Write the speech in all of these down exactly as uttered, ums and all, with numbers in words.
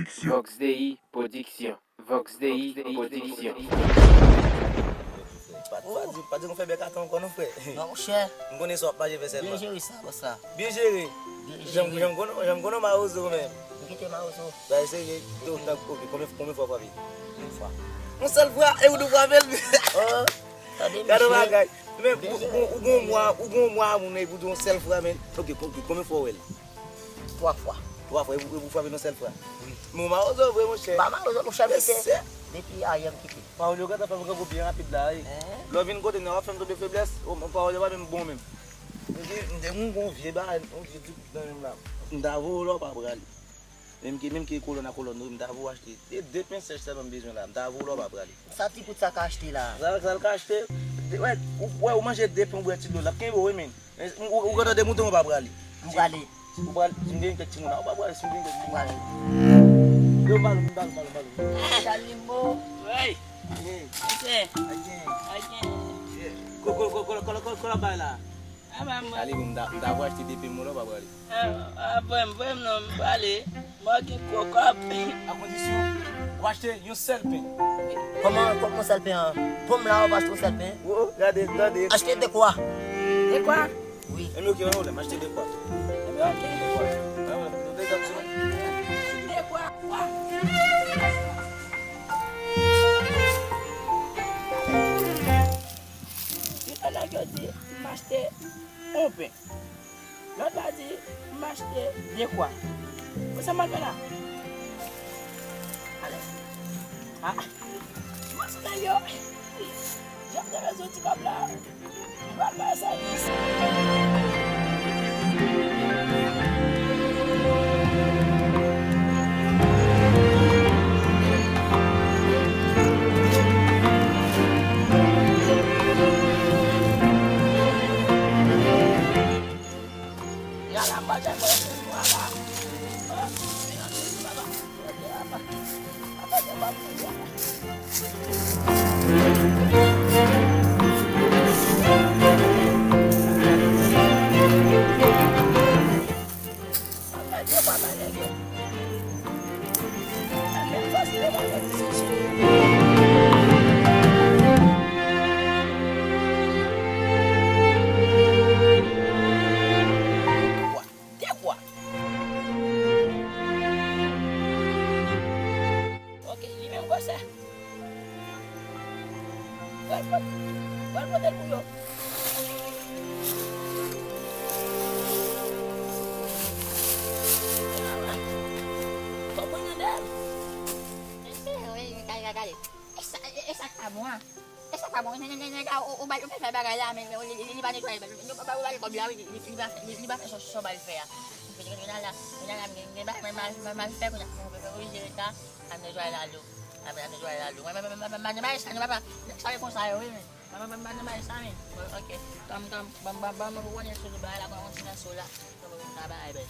Vox Dei Production. Vox Dei Production. Pa, pa di, pa di nou fè bèk atan ankò non, frè. Non, monchè. M konnen sa w ap mache fè sèlman. Byen jere sa, bòs la. Byen jere. Byen jere. Jan m konnen, jan m konnen w mawozo menm. M kite mawozo. Bay serye. Ok, konbyen, konbyen fwa w frape? Yon fwa. Yon sèl fwa, e ou tou frape l. Oh, tande, mesye. Gade yon bagay. Men, ou, ou, ou gon mwa, ou gon mwa a moun, epi w di yon sèl fwa, men. Ok, konbyen fwa w wè l? Twa fwa. Twa fwa, epi, epi w frape l yon sèl fwa. Wi. Men w mawozo vre, monchè. M pa mawozo, monchè, m kite. Depi ayè m kite. Pawòl yo gentan fè m grangou byen rapid la, wi. Lè w vin kote m nan, w ap fè m tonbe feblès, o, pawòl yo pa menm bon menm. M te, m te, m gon vye bagay, yon vye ti kout nan men m la. M ta voye w la, w pa prale. Menm ke, menm ke kolòn a kolòn, wi, m ta voye w achte. E de pen sèch sèlman m bezwen la, m ta voye w la, w pa prale. Sa ti kout sa ka achte la? Sa, sa l ka achte? Wè, ou, wè, ou manje de pen, ou bwè ti dlo, l ap kenbe w, wi, men. Ou, ou, ou gentan demoute, ou pa prale. M prale. Ou pral, si m gen kèk timoun la, ou pa prale, si m gen kèk timoun la. M prale. Yo, m pale, m pale, m pale, m pale. Chalimo. Wi. Ayen. Ayen. Ayen. Ayen. Ko, ko, ko, ko, ko, ko, ko, ko l ap bay la? A, ba mwen. Chalimo, m ta, m ta pou achte de pen mwen la, ou pa prale. A, a, vrèm, vrèm non, m prale. Mwen gen gwo kòb. A kondisyon, ou achte yon sèl pen. Kòman, kòman sèl pen an? Pòm la, ou pa achte yon sèl pen? O, o, gade, tande. Achte de kwa. De kwa? Wi. Enben, ok, pa gen pwoblèm, achte de kwa. Enben, ok. De kwa. A, wè, de kwa, de kwa. De kwa. Gen nèg yo di, m achte yon pen. Lòt la di, m achte de kwa. Ou sa m al fè la? Ale. A. Mwen sou nèg yo. Jan m te bezwen ti kòb la. M pral bay sèvis. De kwa. Ok, li menm gwosè. Pral pot-, pral pote l pou yo. Fòk mwen mande l. Gade, gade, gade. E sa, e, e sa k pa bon an? E sa pa bon, nèg, nèg, nèg la, ou, ou ba l, ou fè bagay la, men, men li, li, li pa netwaye, li, li pa ba l kòb la, wi, li, li, li pa fè, li, li pa fè sa, sa w ba l fè a. Kounye a la, kounye a la, men, men, men, men, men, men, fè kounye a, mwen, mwen, mwen, jere sa, al netwaye lalo, al, al netwaye lalo. Mwen, mwen, mwen, mwen, mwen, mwen, mwen, sa, nou pa, sa e konsa yo, wi, men. Mwen, mwen, mwen, mwen, mwen, sa, men. Ok, kòm, kòm, ban, ban, ban, mwen, pou konnen sou bagay la, kòm yon ti nan sou la, kòm yon bagay, ben.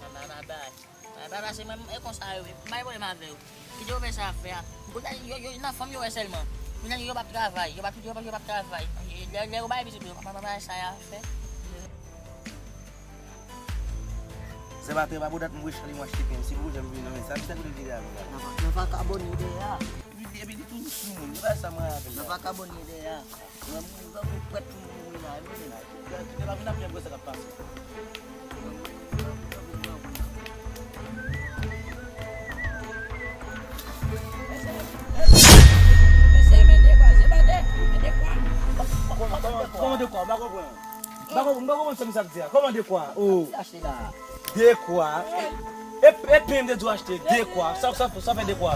Ban, ban, ban, ban. Ba, ba, ba, se mwen, e konsa yo ye. M pa gen pwoblèm avè yo. Kite yo fè sa y ap fè a. Kounye a, yo, yo, nan fanm yo wè sèlman. Kounye a, yo p ap travay. Yo p ap, yo p ap, yo p ap travay. Lè, lè yo bay pitit yo, pa, pa, pa, sa y ap fè. Sèbatè, pa pou dat m wè Chalimo achte pen. Si pou jan m vin nan men sa, m sa kote l vire avè l la. Nan va, nan vakabon ide a. Epi, epi li toujou sou moun. Li pa sa mwen avè l la. Nan vakabon ide a. Mwen, mwen, mwen, mwen prèt pou m mouri la, wi. Kite pa vin ap fè sa k ap pase. Mesye, men de kwa, se pa de, men de kwa. Kòman, kòman, kòman de kwa? M pa konprann. M pa konprann, m pa konprann sa misye ap di a. Kòman de kwa? Oh. Sa achte la. De kwa. E, e pen m te di w achte. De kwa. Sa, sa, sa fè de kwa?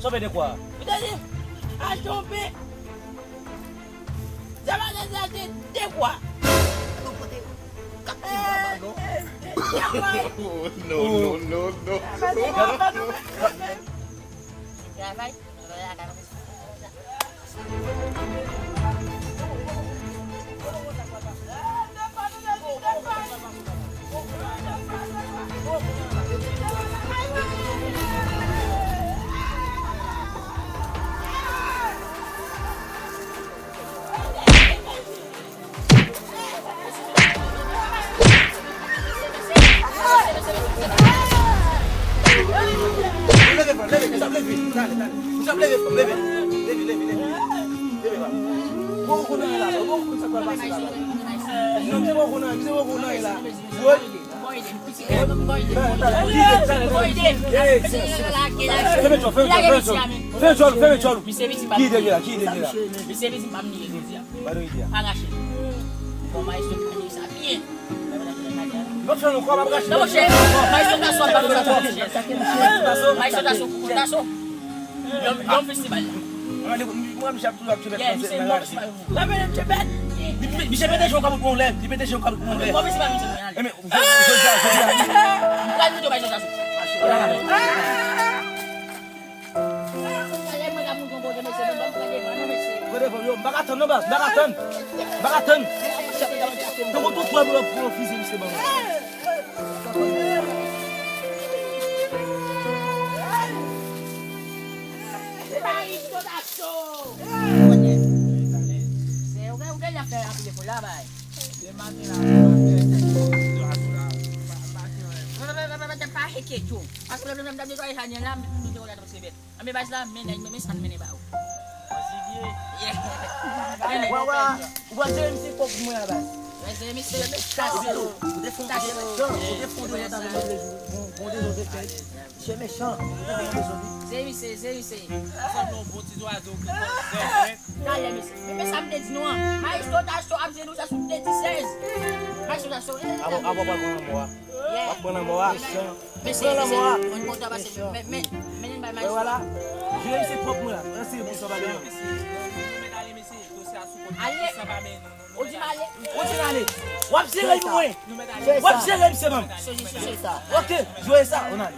Sa fè de kwa? Ou te di, achte yon pen. Sa pa vle di achte de kwa. Ou pote kat ti baba non. De kwa. Oh, no, no, no, no. Travay. Leve, talè, talè. Misye ap leve fanm, leve. Leve, leve, leve. Leve, papa. Bon, ou konnen la, bon, ou konnen sa k pral pase la, papa. Non, misye bon konnen, misye bon konnen la. Woy. Talè, talè, talè, talè. Fèmen djòl, fèmen djòl, fèmen djòl. Fèmen djòl, fèmen djòl. Ki dèyè la, ki dèyè la? Ba nou ide a. Li p ap fè nou kòb, ap rache. Non, monchè. Maestro Tasso ap ba nou sa twòp. Maestro Tasso, Tasso. Yon, yon festival la. Mwen, mwen, misye ap toujou ap tchèbèt nan festival la. Misye pete jan yon kabout pou yon lè. Li pete jan yon kabout pou yon lè. Bon festival, misye. Enben, jodi a, jodi a. M pral mete Maestro Tasso. Pran devan yo, m pa ka tann non baz, m pa ka tann. M pa ka tann. Tankou tout pwèl pou yo, pou yo fize misye ban mwen. Se ou gen, ou gen lè fè apil efò la, bay. Pa enkyete w. Paske lè m t ap netwaye jadin la, m te wè l ap se bèt. Anben baz la, men nèg, men, men sa n mennen ba ou. Wa, wa, ou pa jere misye kòb mwen a baz. Jere misye. Ou te fon, ou te fon, ou te fon de zòt avè m lòt jou. Bon, bon de zòt te fè. Misye mechan. Ou te fon de zòt, wi. Jere misye, jere misye. Sòt non bon ti zwazo ki konn zèfèt. Talè, mesye. Men, men sa m te di nou an. Maestro Tasso ap jere nou sa sou de ti sèz. Maestro Tasso, eh, Abò, abò pral pran lanmò a. W ap pran lanmò a. Mesye, mesye, mwen kontan pase, men, men, men, men, bay maestro. Wè, vwala. Jere misye twòp mwen la. Mwen se bon sa pa gen. Ale. Ou di m ale. Ou di m ale. W ap jere l pou mwen. W ap jere misye ban m. Ok, jere sa. On ale.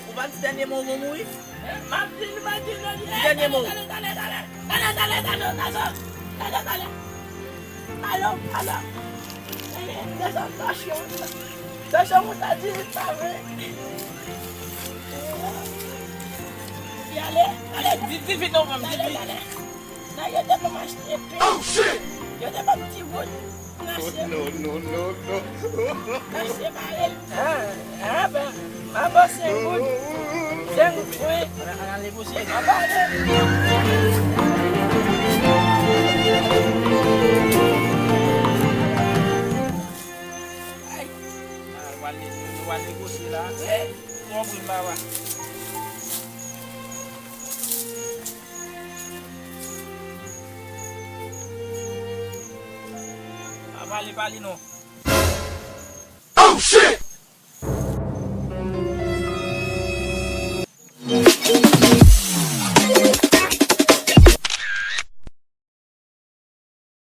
Ou pa di dènye mo, ou mouri? M ap di l, m ap di l, m ap di l. Di dènye mo. Talè, talè, talè, talè, talè, talè, talè, talè, talè. Alo, alo. Desann, tansyon. Tansyon mwen ta di li pa vre. Li ale, ale. Di, di vit non, fanm, di vit. Nan yo te ban m achte pen. Yo te ban m ti goud. Nan se. Non, non, non, non. Nan se mare. Ah, ah, ben, m a ba w senk goud. Senk goud, wi. Ann ale, ann ale, mesye. M a ba w. Ay. Ah, nou pral ne-, nou pral negosye la. Wi. Konprann, papa. Pa pale, pale non. Oh shit!